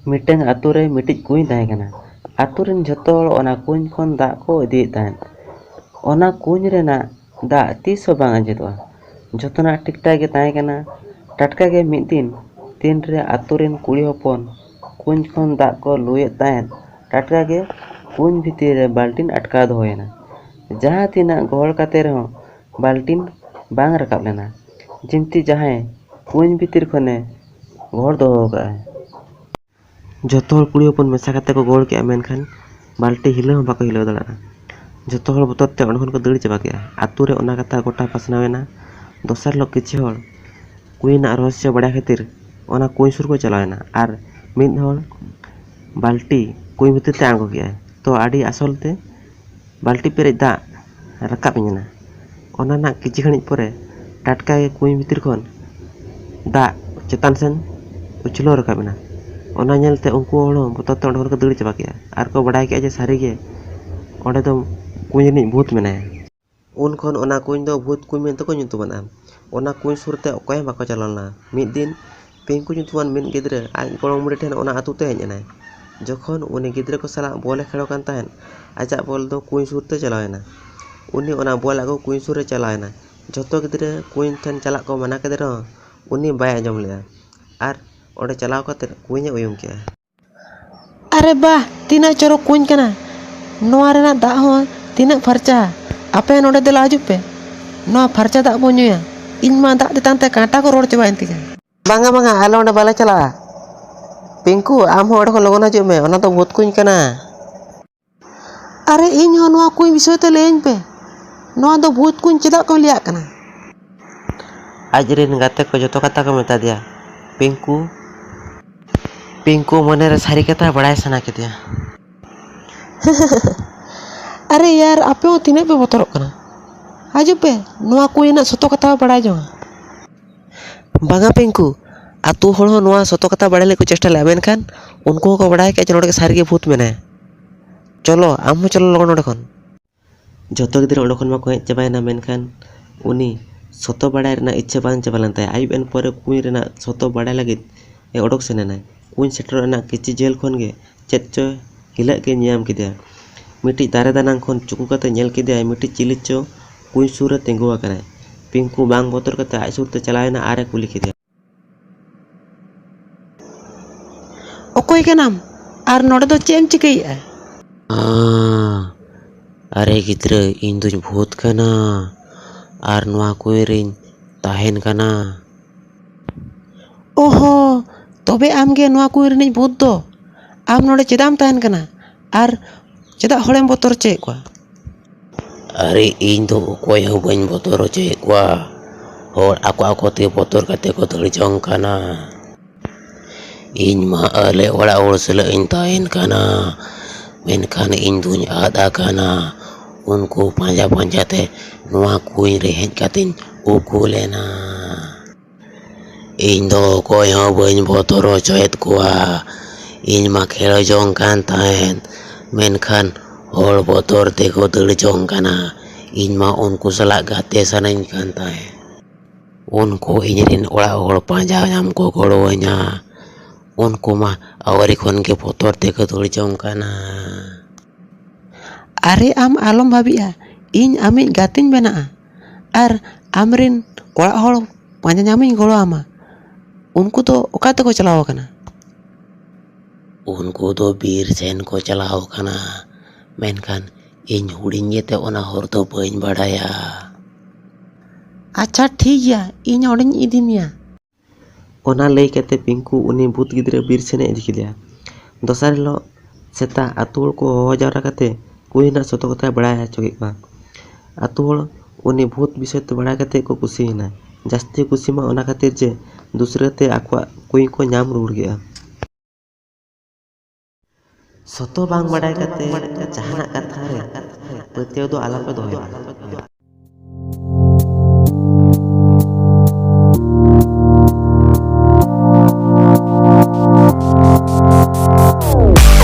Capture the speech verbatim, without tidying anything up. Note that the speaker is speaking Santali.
ᱢᱤᱫᱴᱟᱝ ᱟᱛᱳ ᱨᱮ ᱢᱤᱫᱴᱤᱡ ᱠᱩᱸᱧ ᱛᱟᱦᱮᱸ ᱠᱟᱱᱟ᱾ ᱟᱛᱳ ᱨᱮᱱ ᱡᱷᱚᱛᱚ ᱦᱚᱲ ᱚᱱᱟ ᱠᱩᱸᱧ ᱠᱷᱚᱱ ᱫᱟᱜ ᱠᱚ ᱤᱫᱤᱭᱮᱫ ᱛᱟᱦᱮᱸᱫ᱾ ᱚᱱᱟ ᱠᱩᱸᱧ ᱨᱮᱱᱟᱜ ᱫᱟᱜ ᱛᱤᱥ ᱦᱚᱸ ᱵᱟᱝ ᱟᱸᱡᱮᱫᱚᱜᱼᱟ᱾ ᱡᱷᱚᱛᱚᱱᱟᱜ ᱴᱷᱤᱠ ᱴᱷᱟᱠ ᱜᱮ ᱛᱟᱦᱮᱸ ᱠᱟᱱᱟ᱾ ᱴᱟᱴᱠᱟ ᱜᱮ ᱢᱤᱫ ᱫᱤᱱ, ᱛᱤᱱᱨᱮ ᱟᱛᱳ ᱨᱮᱱ ᱠᱩᱲᱤ ᱦᱚᱯᱚᱱ ᱠᱩᱸᱧ ᱠᱷᱚᱱ ᱫᱟᱜ ᱠᱚ ᱞᱩᱭᱮᱫ ᱛᱟᱦᱮᱸᱫ, ᱴᱟᱴᱠᱟ ᱜᱮ ᱠᱩᱸᱧ ᱵᱷᱤᱛᱤᱨ ᱨᱮ ᱵᱟᱹᱞᱴᱤᱱ ᱟᱴᱠᱟᱣ ᱫᱚᱦᱚᱭᱮᱱᱟ᱾ ᱡᱟᱦᱟᱸ ᱛᱤᱱᱟᱹᱜ ᱜᱚᱦᱚᱲ ᱠᱟᱛᱮ ᱨᱮᱦᱚᱸ ᱵᱟᱹᱞᱴᱤᱱ ᱵᱟᱝ ᱨᱟᱠᱟᱵ ᱞᱮᱱᱟ, ᱡᱤᱢᱛᱤ ᱡᱟᱦᱟᱸᱭ ᱠᱩᱸᱧ ᱵᱷᱤᱛᱤᱨ ᱠᱷᱚᱱᱮ ᱜᱚᱦᱚᱲ ᱫᱚᱦᱚ ᱟᱠᱟᱫᱼᱟᱭ᱾ ᱡᱚᱛᱚ ᱦᱚᱲ ᱠᱩᱲᱤ ᱦᱚᱯᱚᱱ ᱢᱮᱥᱟ ᱠᱟᱛᱮ ᱠᱚ ᱜᱚᱦᱚᱲ ᱠᱮᱜᱼᱟ, ᱢᱮᱱᱠᱷᱟᱱ ᱵᱟᱹᱞᱴᱤ ᱦᱤᱞᱟᱹᱣ ᱦᱚᱸ ᱵᱟᱠᱚ ᱦᱤᱞᱟᱹᱣ ᱫᱟᱲᱮᱭᱟᱜᱼᱟ᱾ ᱡᱚᱛᱚ ᱦᱚᱲ ᱵᱚᱛᱚᱨ ᱛᱮ ᱚᱸᱰᱮ ᱠᱷᱚᱱ ᱠᱚ ᱫᱟᱹᱲ ᱪᱟᱵᱟ ᱠᱮᱜᱼᱟ᱾ ᱟᱛᱳ ᱨᱮ ᱚᱱᱟ ᱠᱟᱛᱷᱟ ᱜᱚᱴᱟ ᱯᱟᱥᱱᱟᱣ ᱮᱱᱟ᱾ ᱫᱚᱥᱟᱨ ᱦᱤᱞᱳᱜ ᱠᱤᱪᱷᱩ ᱦᱚᱲ ᱠᱩᱸᱧ ᱨᱮᱱᱟᱜ ᱨᱚᱦᱚᱥᱭᱚ ᱵᱟᱲᱟᱭ ᱠᱷᱟᱹᱛᱤᱨ ᱚᱱᱟ ᱠᱩᱸᱧ ᱥᱩᱨ ᱠᱚ ᱪᱟᱞᱟᱣ ᱮᱱᱟ ᱟᱨ ᱢᱤᱫ ᱦᱚᱲ ᱵᱟᱹᱞᱴᱤ ᱠᱩᱸᱧ ᱵᱷᱤᱛᱤᱨ ᱛᱮ ᱟᱬᱜᱚ ᱠᱮᱜᱼᱟᱭ᱾ ᱛᱚ ᱟᱹᱰᱤ ᱟᱥᱚᱞ ᱛᱮ ᱵᱟᱹᱞᱴᱤ ᱯᱮᱨᱮᱡ ᱫᱟᱜ ᱨᱟᱠᱟᱵ ᱦᱮᱡ ᱮᱱᱟ᱾ ᱚᱱᱟ ᱨᱮᱱᱟᱜ ᱠᱤᱪᱷᱩ ᱜᱷᱟᱹᱲᱤᱡ ᱯᱚᱨᱮ ᱴᱟᱴᱠᱟ ᱜᱮ ᱠᱩᱸᱧ ᱵᱷᱤᱛᱤᱨ ᱠᱷᱚᱱ ᱫᱟᱜ ᱪᱮᱛᱟᱱ ᱥᱮᱱ ᱩᱪᱷᱞᱟᱹᱣ ᱨᱟᱠᱟᱵ ᱮᱱᱟ᱾ ᱚᱱᱟ ᱧᱮᱞᱛᱮ ᱩᱱᱠᱩ ᱦᱚᱲ ᱦᱚᱸ ᱵᱚᱛᱚᱨ ᱛᱮ ᱚᱸᱰᱮ ᱠᱷᱚᱱ ᱠᱚ ᱫᱟᱹᱲ ᱪᱟᱵᱟ ᱠᱮᱜᱼᱟ ᱟᱨ ᱠᱚ ᱵᱟᱰᱟᱭ ᱠᱮᱜᱼᱟ ᱡᱮ ᱥᱟᱹᱨᱤᱜᱮ ᱚᱸᱰᱮ ᱫᱚ ᱠᱩᱸᱧ ᱨᱤᱱᱤᱡ ᱵᱷᱩᱛ ᱢᱮᱱᱟᱭᱟ᱾ ᱩᱱ ᱠᱷᱚᱱ ᱚᱱᱟ ᱠᱩᱸᱧ ᱫᱚ ᱵᱷᱩᱛ ᱠᱩᱸᱧ ᱢᱮᱱᱛᱮ ᱠᱚ ᱧᱩᱛᱩᱢᱟᱫᱼᱟ᱾ ᱚᱱᱟ ᱠᱩᱸᱧ ᱥᱩᱨ ᱛᱮ ᱚᱠᱚᱭ ᱦᱚᱸ ᱵᱟᱠᱚ ᱪᱟᱞᱟᱣ ᱞᱮᱱᱟ᱾ ᱢᱤᱫ ᱫᱤᱱ ᱯᱤᱝᱠᱩ ᱧᱩᱛᱩᱢᱟᱱ ᱢᱤᱫ ᱜᱤᱫᱽᱨᱟᱹ ᱟᱡ ᱜᱚᱲᱚᱢ ᱵᱩᱰᱷᱤ ᱴᱷᱮᱱ ᱚᱱᱟ ᱟᱹᱛᱩ ᱛᱮ ᱦᱮᱡ ᱮᱱᱟᱭ᱾ ᱡᱚᱠᱷᱚᱱ ᱩᱱᱤ ᱜᱤᱫᱽᱨᱟᱹ ᱠᱚ ᱥᱟᱞᱟᱜ ᱵᱚᱞ ᱮ ᱠᱷᱮᱞᱚᱜ ᱠᱟᱱ ᱛᱟᱦᱮᱸᱫ, ᱟᱡᱟᱜ ᱵᱚᱞ ᱫᱚ ᱠᱩᱸᱧ ᱥᱩᱨ ᱛᱮ ᱪᱟᱞᱟᱣ ᱮᱱᱟ᱾ ᱩᱱᱤ ᱚᱱᱟ ᱵᱚᱞ ᱟᱹᱜᱩ ᱠᱩᱸᱧ ᱥᱩᱨ ᱨᱮ ᱪᱟᱞᱟᱣ ᱮᱱᱟ᱾ ᱡᱷᱚᱛᱚ ᱜᱤᱫᱽᱨᱟᱹ ᱠᱩᱸᱧ ᱴᱷᱮᱱ ᱪᱟᱞᱟᱜ ᱠᱚ ᱢᱟᱱᱟ ᱠᱮᱫᱮ ᱨᱮᱦᱚᱸ ᱩᱱᱤ ᱵᱟᱭ ᱟᱸᱡᱚᱢ ᱞᱮᱫᱼᱟ ᱟᱨ ᱚᱸᱰᱮ ᱪᱟᱞᱟᱣ ᱠᱟᱛᱮ ᱠᱩᱸᱧ ᱮ ᱩᱭᱩᱝ ᱠᱮᱫᱼᱟ᱾ ᱟᱨᱮ ᱵᱟᱦ, ᱛᱤᱱᱟᱹᱜ ᱪᱚᱨᱚᱠ ᱠᱩᱸᱧ ᱠᱟᱱᱟ! ᱱᱚᱣᱟ ᱨᱮᱱᱟᱜ ᱫᱟᱜ ᱦᱚᱸ ᱛᱤᱱᱟᱹᱜ ᱯᱷᱟᱨᱪᱟᱼᱟ! ᱟᱯᱮ ᱱᱚᱰᱮ ᱫᱮᱞᱟ ᱦᱤᱡᱩᱜ ᱯᱮ, ᱱᱚᱣᱟ ᱯᱷᱟᱨᱪᱟ ᱫᱟᱜ ᱵᱚ ᱧᱩᱭᱟ᱾ ᱤᱧ ᱢᱟ ᱫᱟᱜ ᱛᱮᱛᱟᱝ ᱛᱮ ᱠᱟᱸᱴᱟ ᱠᱚ ᱨᱚᱲ ᱪᱟᱵᱟᱭᱮᱱ ᱛᱤᱧᱟ᱾ ᱵᱟᱝᱟ, ᱵᱟᱝᱟ, ᱟᱞᱮ ᱚᱸᱰᱮ ᱵᱟᱞᱮ ᱪᱟᱞᱟᱜᱼᱟ᱾ ᱯᱤᱝᱠᱩ, ᱟᱢ ᱦᱚᱸ ᱚᱸᱰᱮ ᱠᱷᱚᱱ ᱞᱚᱜᱚᱱ ᱦᱤᱡᱩᱜ ᱢᱮ, ᱚᱱᱟ ᱫᱚ ᱵᱷᱩᱛ ᱠᱩᱸᱧ ᱠᱟᱱᱟ᱾ ᱟᱨᱮ, ᱤᱧ ᱦᱚᱸ ᱱᱚᱣᱟ ᱠᱩᱸᱧ ᱵᱤᱥᱚᱭ ᱛᱮ ᱞᱟᱹᱭᱟᱹᱧ ᱯᱮ, ᱱᱚᱣᱟ ᱫᱚ ᱵᱷᱩᱛ ᱠᱩᱸᱧ ᱪᱮᱫᱟᱜ ᱠᱚ ᱞᱟᱹᱭᱟᱜ ᱠᱟᱱᱟ? ᱟᱡ ᱨᱮᱱ ᱜᱟᱛᱮ ᱠᱚ ᱡᱚᱛᱚ ᱠᱟᱛᱷᱟ ᱠᱚ ᱢᱮᱛᱟ ᱫᱮᱭᱟ᱾ ᱯᱤᱝᱠᱩ, ᱯᱤᱝᱠᱩ ᱢᱚᱱᱮᱨᱮ ᱥᱟᱹᱨᱤ ᱠᱟᱛᱷᱟ ᱵᱟᱲᱟᱭ ᱥᱟᱱᱟ ᱠᱮᱫᱮᱭᱟ᱾ ᱟᱨᱮ ᱭᱟᱨ, ᱟᱯᱮ ᱦᱚᱸ ᱛᱤᱱᱟᱹᱜ ᱯᱮ ᱵᱚᱛᱚᱨᱚᱜ ᱠᱟᱱᱟ? ᱦᱤᱡᱩᱜ ᱯᱮ, ᱱᱚᱣᱟ ᱠᱩᱸᱧ ᱨᱮᱱᱟᱜ ᱥᱚᱛᱚ ᱠᱟᱛᱷᱟ ᱵᱟᱲᱟᱭ ᱡᱚᱝᱟ᱾ ᱵᱟᱝᱟ ᱯᱤᱝᱠᱩ, ᱟᱛᱳ ᱦᱚᱲ ᱦᱚᱸ ᱱᱚᱣᱟ ᱥᱚᱛᱚ ᱠᱟᱛᱷᱟ ᱵᱟᱲᱟᱭ ᱞᱟᱹᱜᱤᱫ ᱠᱚ ᱪᱮᱥᱴᱟ ᱞᱮᱫᱼᱟ, ᱢᱮᱱᱠᱷᱟᱱ ᱩᱱᱠᱩ ᱦᱚᱸᱠᱚ ᱵᱟᱲᱟᱭ ᱠᱮᱫᱼᱟ ᱡᱮ ᱱᱚᱰᱮ ᱜᱮ ᱥᱟᱹᱨᱤᱜᱮ ᱵᱷᱩᱛ ᱢᱮᱱᱟᱭᱟ᱾ ᱪᱚᱞᱚ, ᱟᱢ ᱦᱚᱸ ᱪᱚᱞᱚ ᱞᱚᱜᱚᱱ ᱱᱚᱰᱮ ᱠᱷᱚᱱ᱾ ᱡᱷᱚᱛᱚ ᱜᱤᱫᱽᱨᱟᱹ ᱚᱸᱰᱮ ᱠᱷᱚᱱ ᱢᱟᱠᱚ ᱦᱮᱡ ᱪᱟᱵᱟᱭᱮᱱᱟ, ᱢᱮᱱᱠᱷᱟᱱ ᱩᱱᱤ ᱥᱚᱛᱚ ᱵᱟᱲᱟᱭ ᱨᱮᱱᱟᱜ ᱤᱪᱪᱷᱟᱹ ᱵᱟᱝ ᱪᱟᱵᱟ ᱞᱮᱱ ᱛᱟᱭᱟ᱾ ᱟᱹᱭᱩᱵ ᱮᱱ ᱯᱚᱨᱮ ᱠᱩᱸᱧ ᱨᱮᱱᱟᱜ ᱥᱚᱛᱚ ᱵᱟᱲᱟᱭ ᱞᱟᱹᱜᱤᱫ ᱮ ᱚᱰᱚᱠ ᱥᱮᱱ ᱮᱱᱟᱭ᱾ ᱠᱩᱧ ᱥᱮᱴᱮᱨᱚᱜ ᱨᱮᱱᱟᱜ ᱠᱤᱪᱷᱤ ᱡᱷᱟᱹᱞ ᱠᱷᱚᱱ ᱜᱮ ᱪᱮᱫ ᱪᱚ ᱦᱤᱞᱟᱹᱜ ᱜᱮ ᱧᱮᱧᱟᱢ ᱠᱮᱫᱮᱭᱟ᱾ ᱢᱤᱫᱴᱤᱡ ᱫᱟᱨᱮ ᱫᱟᱱᱟᱝ ᱠᱷᱚᱱ ᱪᱩᱠᱩ ᱠᱟᱛᱮ ᱧᱮᱞ ᱠᱮᱫᱮᱭᱟᱭ, ᱢᱤᱫᱴᱤᱡ ᱪᱤᱞᱤ ᱪᱚ ᱠᱩᱧ ᱥᱩᱨ ᱨᱮ ᱛᱤᱸᱜᱩ ᱟᱠᱟᱱᱟᱭ᱾ ᱯᱤᱝᱠᱩ ᱵᱟᱝ ᱵᱚᱛᱚᱨ ᱠᱟᱛᱮ ᱟᱡ ᱥᱩᱨ ᱛᱮ ᱪᱟᱞᱟᱣ ᱮᱱᱟ ᱟᱨ ᱮ ᱠᱩᱞᱤ ᱠᱮᱫᱮᱭᱟ᱾ "ᱚᱠᱚᱭ ᱠᱟᱱᱟᱢ? ᱟᱨ ᱱᱚᱰᱮ ᱫᱚ ᱪᱮᱫ ᱮᱢ ᱪᱤᱠᱟᱹᱭᱮᱫᱼᱟ?" "ᱟᱨ, ᱟᱨᱮ ᱜᱤᱫᱽᱨᱟᱹ, ᱤᱧ ᱫᱩᱧ ᱵᱷᱩᱛ ᱠᱟᱱᱟ ᱟᱨ ᱱᱚᱣᱟ ᱠᱩᱧ ᱨᱤᱧ ᱛᱟᱦᱮᱱ ᱠᱟᱱᱟ᱾" "ᱚᱦᱚ, ᱛᱚᱵᱮ ᱟᱢ ᱜᱮ ᱱᱚᱣᱟ ᱠᱩᱧ ᱨᱤᱱᱤᱡ ᱵᱷᱩᱛ ᱫᱚ? ᱟᱢ ᱱᱚᱰᱮ ᱪᱮᱫᱟᱜ ᱮᱢ ᱛᱟᱦᱮᱱ ᱠᱟᱱᱟ? ᱟᱨ ᱪᱮᱫᱟᱜ ᱦᱚᱲᱮᱢ ᱵᱚᱛᱚᱨ ᱦᱚᱪᱚᱭᱮᱫ ᱠᱚᱣᱟ?" "ᱟᱨᱮ, ᱤᱧ ᱫᱚ ᱚᱠᱚᱭ ᱦᱚᱸ ᱵᱟᱹᱧ ᱵᱚᱛᱚᱨ ᱦᱚᱪᱚᱭᱮᱫ ᱠᱚᱣᱟ᱾ ᱦᱚᱲ ᱟᱠᱚ ᱟᱠᱚ ᱛᱮ ᱵᱚᱛᱚᱨ ᱠᱟᱛᱮ ᱠᱚ ᱫᱟᱹᱲ ᱡᱚᱝ ᱠᱟᱱᱟ᱾ ᱤᱧ ᱢᱟ ᱟᱞᱮ ᱚᱲᱟᱜ ᱦᱚᱲ ᱥᱟᱞᱟᱜ ᱤᱧ ᱛᱟᱦᱮᱱ ᱠᱟᱱᱟ, ᱢᱮᱱᱠᱷᱟᱱ ᱤᱧ ᱫᱩᱧ ᱟᱫ ᱟᱠᱟᱱᱟ᱾ ᱩᱱᱠᱩ ᱯᱟᱸᱡᱟ ᱯᱟᱸᱡᱟ ᱛᱮ ᱱᱚᱣᱟ ᱠᱩᱧ ᱨᱮ ᱦᱮᱡ ᱠᱟᱛᱮᱧ ᱩᱠᱩ ᱞᱮᱱᱟ᱾ ᱤᱧ ᱫᱚ ᱚᱠᱚᱭ ᱦᱚᱸ ᱵᱟᱹᱧ ᱵᱚᱛᱚᱨ ᱦᱚᱪᱚᱭᱮᱫ ᱠᱚᱣᱟ᱾ ᱤᱧ ᱢᱟ ᱠᱷᱮᱞᱳ ᱡᱚᱝ ᱠᱟᱱ ᱛᱟᱦᱮᱸᱫ, ᱢᱮᱱᱠᱷᱟᱱ ᱦᱚᱲ ᱵᱚᱛᱚᱨ ᱛᱮᱠᱚ ᱫᱟᱹᱲ ᱡᱚᱝ ᱠᱟᱱᱟ᱾ ᱤᱧ ᱢᱟ ᱩᱱᱠᱩ ᱥᱟᱞᱟᱜ ᱜᱟᱛᱮ ᱥᱟᱱᱟᱧ ᱠᱟᱱ ᱛᱟᱦᱮᱸᱫ᱾ ᱩᱱᱠᱩ ᱤᱧ ᱨᱮᱱ ᱚᱲᱟᱜ ᱦᱚᱲ ᱯᱟᱸᱡᱟ ᱧᱟᱢ ᱠᱚ ᱜᱚᱲᱚᱣᱟᱹᱧᱟ᱾ ᱩᱱᱠᱩ ᱢᱟ ᱟᱹᱣᱨᱤ ᱠᱷᱚᱱ ᱜᱮ ᱵᱚᱛᱚᱨ ᱛᱮᱠᱚ ᱫᱟᱹᱲ ᱡᱚᱝ ᱠᱟᱱᱟ᱾" "ᱟᱨᱮ, ᱟᱢ ᱟᱞᱚᱢ ᱵᱷᱟᱹᱵᱤᱜᱼᱟ, ᱤᱧ ᱟᱢᱤᱡ ᱜᱟᱛᱮᱧ ᱵᱮᱱᱟᱜᱼᱟ ᱟᱨ ᱟᱢᱨᱮᱱ ᱚᱲᱟᱜ ᱦᱚᱲ ᱯᱟᱸᱡᱟ ᱧᱟᱢᱤᱧ ᱜᱚᱲᱚ ᱟᱢᱟ᱾ ᱩᱱᱠᱩ ᱫᱚ ᱚᱠᱟ ᱛᱮᱠᱚ ᱪᱟᱞᱟᱣ ᱟᱠᱟᱱᱟ?" "ᱩᱱᱠᱩ ᱫᱚ ᱵᱤᱨ ᱥᱮᱱ ᱠᱚ ᱪᱟᱞᱟᱣ ᱟᱠᱟᱱᱟ, ᱢᱮᱱᱠᱷᱟᱱ ᱤᱧ ᱦᱩᱰᱤᱧ ᱜᱮᱛᱮ ᱚᱱᱟ ᱦᱚᱨ ᱫᱚ ᱵᱟᱹᱧ ᱵᱟᱰᱟᱭᱟ᱾" "ᱟᱪᱪᱷᱟ, ᱴᱷᱤᱠ ᱜᱮᱭᱟ, ᱤᱧ ᱚᱸᱰᱮᱧ ᱤᱫᱤ ᱢᱮᱭᱟ᱾" ᱚᱱᱟ ᱞᱟᱹᱭ ᱠᱟᱛᱮ ᱯᱤᱝᱠᱩ ᱩᱱᱤ ᱵᱷᱩᱛ ᱜᱤᱫᱽᱨᱟᱹ ᱵᱤᱨ ᱥᱮᱱᱮ ᱤᱫᱤ ᱠᱮᱫᱮᱭᱟ᱾ ᱫᱚᱥᱟᱨ ᱦᱤᱞᱳᱜ ᱥᱮᱛᱟᱜ ᱟᱛᱳ ᱦᱚᱲ ᱠᱚ ᱦᱚᱦᱚ ᱡᱟᱣᱨᱟ ᱠᱟᱛᱮ ᱠᱩᱧ ᱨᱮᱱᱟᱜ ᱥᱚᱛᱚ ᱠᱟᱛᱷᱟᱭ ᱵᱟᱲᱟᱭ ᱦᱚᱪᱚ ᱠᱮᱫ ᱠᱚᱣᱟ᱾ ᱟᱛᱳ ᱦᱚᱲ ᱩᱱᱤ ᱵᱷᱩᱛ ᱵᱤᱥᱚᱭ ᱛᱮ ᱵᱟᱲᱟᱭ ᱠᱟᱛᱮ ᱠᱚ ᱠᱩᱥᱤᱭᱮᱱᱟ᱾ ᱡᱟᱹᱥᱛᱤ ᱠᱩᱥᱤ ᱢᱟ ᱚᱱᱟ ᱠᱷᱟᱹᱛᱤᱨ ᱡᱮ ᱫᱩᱥᱨᱟᱹ ᱛᱮ ᱟᱠᱚᱣᱟᱜ ᱠᱩᱧ ᱠᱚ ᱧᱟᱢ ᱨᱩᱣᱟᱹᱲ ᱠᱮᱫᱼᱟ᱾ ᱥᱚᱛᱚ ᱵᱟᱝ ᱵᱟᱲᱟᱭ ᱠᱟᱛᱮ ᱡᱟᱦᱟᱱᱟᱜ ᱠᱟᱛᱷᱟ ᱨᱮ ᱯᱟᱹᱛᱭᱟᱹᱣ ᱫᱚ ᱟᱞᱚᱯᱮ ᱫᱚᱦᱚᱭᱟ᱾